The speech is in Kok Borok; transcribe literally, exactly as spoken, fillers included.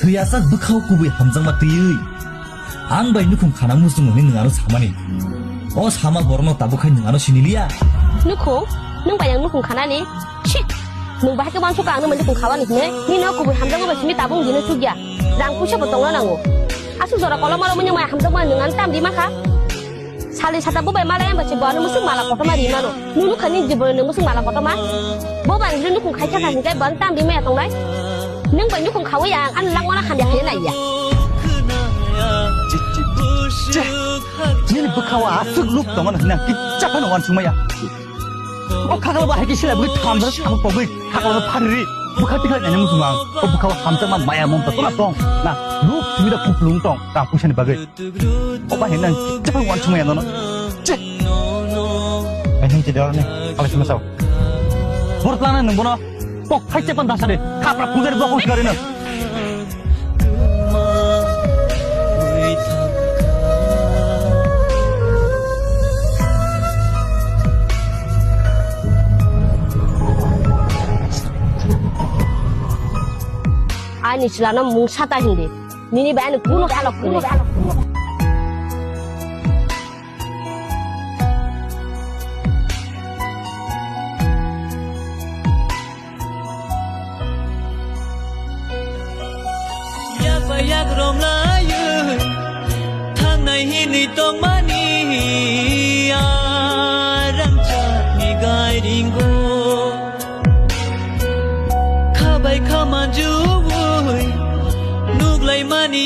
Thwiyajak bwkhao kubui hamjakma twiwi ang bai nukhung khana muchungo hwnwi nwng ano samani. O sama borokno tabuk khai nwng ano siniliya. Nukhung? Nwng bai ang nukhung khanani? Chik! Nwng bahai khe uansukha ang nwng bai nukhung khaoani hwnwi? Nini o kubui hamjakma bai simi tabuk nwng dino chukya. Rang puisa bo tongna nango. Aswk jora koloma romwi nwng mai hamjakma nwng ano tam di mankha? Salni sata bo bai malai ang bai se bo ano musuk mala kotorma ri mano. Nunu khani je bo nwng musuk mala kotorma. Bo bai ang nukhung khai thangkha hinkhe bo ano tam ri maya tongnai. Nwng bai nukhung khawi ang ano langmano hamya khe naiya. Nini bwkhao aswk luk tongo hwnwi ang kisa phano uansukmaya. O khakla bo hai khe silai bwkhak thamjak thang pogwi khakla no phariri bwkhak tikhlai nani muchung ang. O bwkhao hamjakma maya mamta tona tong na luk simi da kuplung tong rang puisani bagwi. Oba hinang chepang wan chumaya nono. Che. Ai hin che dor ne. Kala chuma sao. Bor plana nung bono. Kok khai chepang dasa de. Khapra phungjari bokong sigari no. Ani chwlano mungsa ta hindi. Nini bai ani kunu halok kwrwi. Yak bai yak romlaiwi thangnai hinwi tongmani a rangchakni gairingo. Kha bai kha manjuwi nuklaimani